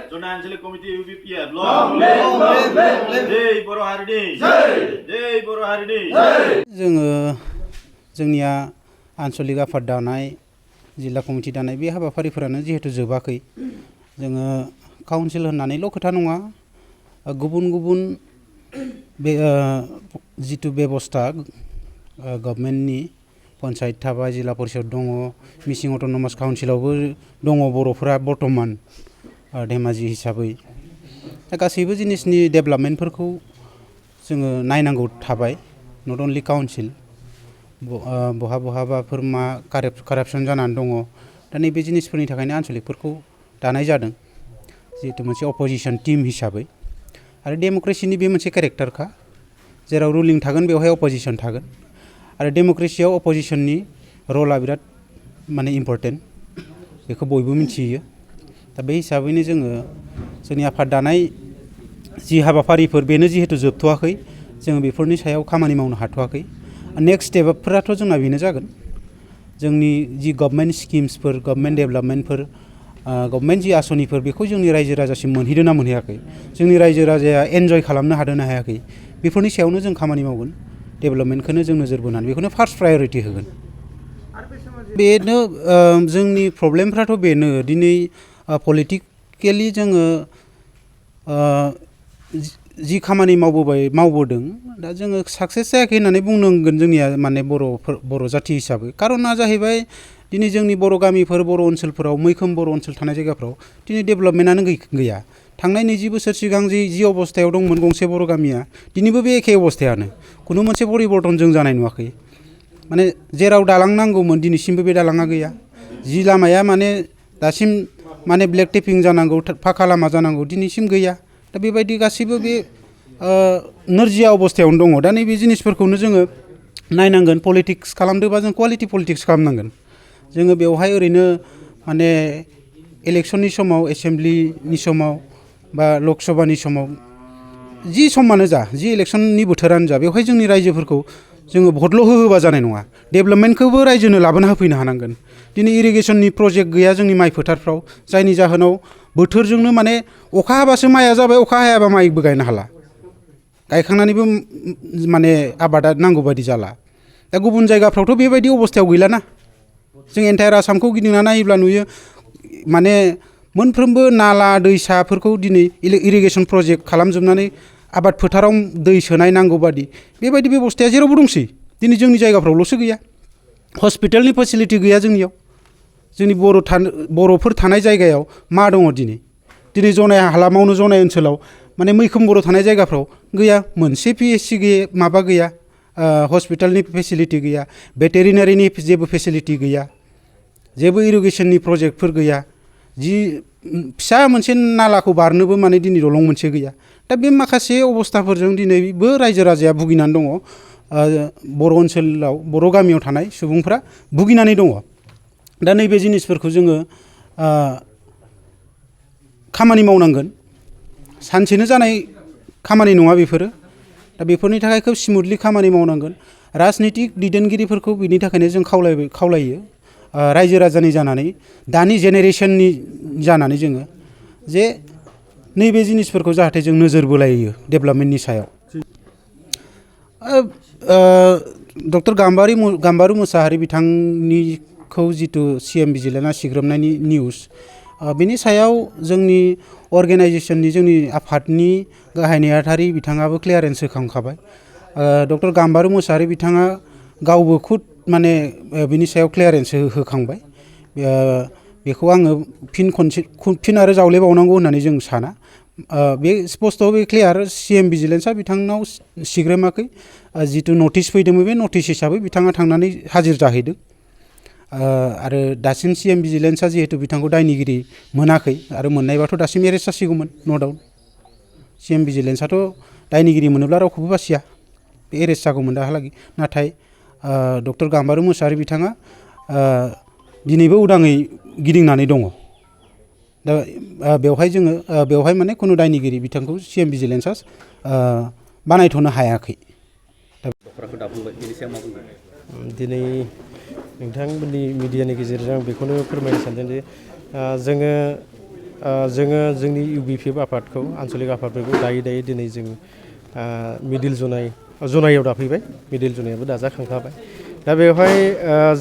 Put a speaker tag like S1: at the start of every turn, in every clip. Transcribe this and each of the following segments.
S1: ज'ना आनसलिक committee UBPF लं live जय बर' हारिनि जय बर' हारिनि
S2: जोङो जोंनिया आनसलिक आफाद दानाय जिल्ला कमिटि दानाय बे हाबाफारिफोरानो जिहेतु जोबाखै जोङो काउन्सिल होननानैल' खोथा नङा गुबुन गुबुन बे जितु बेबस्था गभर्नमेन्टनि पन्चायत थाबाय जिल्ला परिषद दङ मिसिं अट'नमास काउन्सिलावबो दङ बर'फोरा बर्तमान धेमाजि हिसाबै दा गासैबो जिनिसनि डेभेलपमेन्टफोरखौ जोङो नायनांगौ थाबाय नट अनलि काउन्सिल बहाबाफोर मा कारापसन जानानै दङ दा नैबे जिनिसफोरनि थाखायनो आनसलिकफोरखौ दानाय जादों जिहेतु मोनसे अपोजिशन टीम हिसाबै आरो डेम'क्रेसिनि बे मोनसे केरेक्टारखा जेराव रुलिं थागोन बेवहाय अपोजिशन थागोन आरो डेम'क्रेसियाव अपोजिशननि रला बिराद माने इम्पर्टेन्ट बेखौ बयबो मिथियो दा बे हिसाबैनो जोङो जोंनि आफाद दानाय जि हाबाफारिफोर बेनो जिहेतु जोबथ'वाखै जोङो बेफोरनि सायाव खामानि मावनो हाथ'वाखै नेक्स्ट स्टेपफोराथ' जोंना बेनो जागोन जोंनि जि गभर्नमेन्ट स्किम्सफोर गभर्नमेन्ट डेभेलपमेन्टफोर गभर्नमेन्ट जि आसनिफोर बेखौ जोंनि रायजो राजासिम मोनहैदों ना मोनहैयाखै जोंनि रायजो राजाया एन्जय खालामनो हादों ना हायाखै बेफोरनि सायावनो जों खामानि मावगोन डेभेलपमेन्टखौनो जों नोजोर बोनानै बेखौनो फार्स्ट प्रायरिटि होगोन बेनो जोंनि प्रब्लेमफ्राथ' बेनो दिनै पलिटिकेलि जोङो जि खामानि मावबोदों दा जोङो साक्सेस जायाखै होननानै बुंनांगोन जोंनिया माने बर' जाथि हिसाबै कारना जाहैबाय दिनै जोंनि बर' गामिफोर बर' ओनसोलफोराव मैखोम बर' ओनसोल थानाय जायगाफ्राव दिनै डेभेलपमेन्टआनो गैया थांनाय 20 बोसोर सिगां जि अबस्थायाव दंमोन गंसे बर' गामिया दिनैबो बे एखे अबस्थायानो खुनु मोनसे परिबर्तन जों जानाय नुवाखै माने जेराव दालां नांगौमोन दिनैसिमबो बे दालाङा गैया जि लामाया माने दासिम माने ब्लेक टेपिं जानांगौ फाखा लामा जानांगौ दिनैसिम गैया दा बेबायदि गासैबो बे नोरजिया अबस्थायावनो दङ दा नैबे जिनिसफोरखौनो जोङो नायनांगोन पलिटिक्स खालामदोंबा जों क्वालिटि पलिटिक्स खालामनांगोन जोङो बेवहाय ओरैनो माने इलेक्सननि समाव एसेम्ब्लिनि समाव बा लक सभानि समाव जि समानो जा जि इलेक्सननि बोथोरानो जा बेवहाय जोंनि रायजोफोरखौ जोङो भटल' होबा जानाय नङा डेभेलपमेन्टखौबो रायजोनो लाबोना होफैनो हानांगोन दिनै इरिगेसननि प्रजेक्ट गैया जोंनि माइ फोथारफ्राव जायनि जाहोनाव बोथोरजोंनो माने अखा हाबासो माइया जाबाय अखा हायाबा माइबो गायनो हाला गायखांनानैबो माने आबादा नांगौ बायदि जाला दा गुबुन जायगाफ्रावथ' बेबायदि अबस्थायाव गैलाना जों एन्टायार आसामखौ गिदिंना नायोब्ला नुयो माने मोनफ्रोमबो नाला दैसाफोरखौ दिनै इरिगेसन प्रजेक्ट खालामजोबनानै आबाद फोथाराव दै सोनाय नांगौ बादि बेबायदि बेबस्थाया जेरावबो दंसै दिनै जोंनि जायगाफ्रावल'सो गैया हस्पिटालनि फेसिलिटि गैया जोंनियाव जोंनि बर'फोर थानाय जायगायाव मा दङ दिनै जनाय हालामावनो जनाय ओनसोलाव माने मैखोम बर' थानाय जायगाफ्राव गैया मोनसे PHC माबा गैया हस्पिटालनि फेसिलिटि गैया भेटेरिनारिनि जेबो फेसिलिटि गैया जेबो इरिगेसननि प्रजेक्टफोर गैया जि फिसा मोनसे नालाखौ बारनोबो माने दिनै दलं मोनसे गैया दा बे माखासे अबस्थाफोरजों दिनैबो रायजो राजाया भुगिनानै दङ बर' ओनसोलाव बर' गामियाव थानाय सुबुंफ्रा भुगिनानै दङ दा नैबे जिनिसफोरखौ जोङो खामानि मावनांगोन सानसेनो जानाय खामानि नङा बेफोरो दा बेफोरनि थाखाय खोब स्मुथलि खामानि मावनांगोन राजनितिक दैदेनगिरिफोरखौ बिनि थाखायनो जों खावलायो रायजो राजानि जानानै दानि जेनेरेसननि जानानै जोङो जे नैबे जिनिसफोरखौ जाहाथे जों नोजोर बोलायो डेभेलपमेन्टनि सायाव डक्टर गाम्बारु मोसाहारि बिथांनिखौ जितु CM भिजिलेन्सआ सिग्रोमनायनि निउस बिनि सायाव जोंनि अर्गेनाइजेसननि जोंनि आफादनि गाहाय नेहाथारि बिथाङाबो क्लियारेन्स होखांखाबाय डक्टर गाम्बारु मोसाहारि बिथाङा गावबो खुद माने बिनि सायाव क्लियारेन्स होखांबाय बेखौ आङो फिन आरो जावलेबावनांगौ होननानै जों साना बे स्पस्ट बे क्लियार CM भिजिलेन्सआ बिथांनाव सिग्रोमाखै जितु नटिस फैदोंमोन बे नटिस हिसाबै बिथाङा थांनानै हाजिर जाहैदों आरो दासिम CM भिजिलेन्सआ जिहेतु बिथांखौ दायनिगिरि मोनाखै आरो मोननायबाथ' दासिम एरेस्ट जासिगौमोन नो डाउट CM भिजिलेन्सआथ' दायनिगिरि मोनोब्ला रावखौबो बासिया बे एरेस्ट जागौमोन दाहालागै नाथाय डक्टर गाम्बारु मोसाहारि बिथाङा दिनैबो उदाङै गिदिंनानै दङ दा बेवहाय माने खुनु दायनिगिरि बिथांखौ CM भिजिलेन्सआ बानायथ'नो हायाखै
S3: दिनै नोंथांमोननि मिडियानि गेजेरजों बेखौनो फोरमायनो सानदों जे जोङो जोङो जोंनि UBPF आफादखौ आनसलिक आफादफोरखौ दायै दिनै जों मिडिल जनायाव दाफैबाय मिडिल जनायाबो दाजाखांखाबाय दा बेवहाय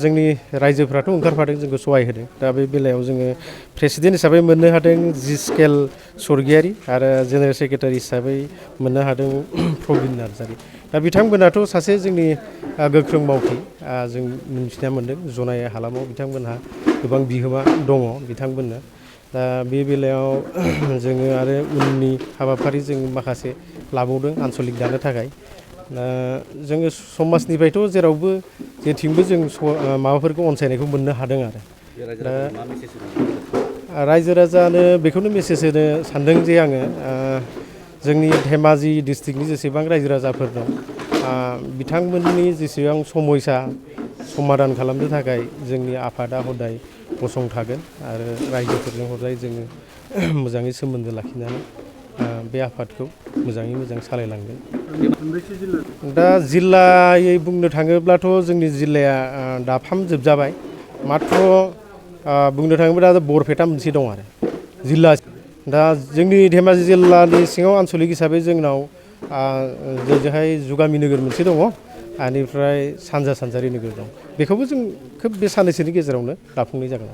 S3: जोंनि रायजोफ्राथ' ओंखारफादों जोंखौ सहाय होदों दा बे बेलायाव जोङो प्रेसिडेन्ट हिसाबै मोननो हादों जिस्केल स्वर्गियारि आरो जेनेरेल सेक्रेटारि हिसाबै मोननो हादों प्रबिन नार्जारि दा बिथांमोनाथ' सासे जोंनि गोख्रों मावथि जों मिथिना मोन्दों जनाय हालामाव बिथांमोनहा गोबां बिहोमा दङ बिथांमोननो दा बे बेलायाव जोङो आरो उननि हाबाफारि जों माखासे लाबावदों आनसलिक दानो थाखाय जोङो समाजनिफ्रायथ' जेरावबो जेथिंबो जों माबाफोरखौ अनसायनायखौ मोननो हादों आरो दा रायजो राजानो बेखौनो मेसेज होनो सानदों जे आङो जोंनि धेमाजि डिस्ट्रिक्टनि जेसेबां रायजो राजाफोर दं बिथांमोननि जेसेबां समयसा समाधान खालामनो थाखाय जोंनि आफादा हदाय गसंथागोन आरो रायजोफोरजों हदाय जोङो मोजाङै सोमोन्दो लाखिनानै बे आफादखौ मोजाङै मोजां सालायलांगोन दा जिल्लायै बुंनो थाङोब्लाथ' जोंनि जिल्लाया दाफामजोबजाबाय माथ्र बुंनो थाङोब्ला दा बरपेटा मोनसे दं आरो जिल्ला दा जोंनि धेमाजि जिल्लानि सिङाव आनसलिक हिसाबै जोंनाव जेरैहाय जुगामि नोगोर मोनसे दङ बेनिफ्राय सानजा सानजारि नोगोर दं बेखौबो जों खोब बे साननैसोनि गेजेरावनो दाफुंनाय जागोन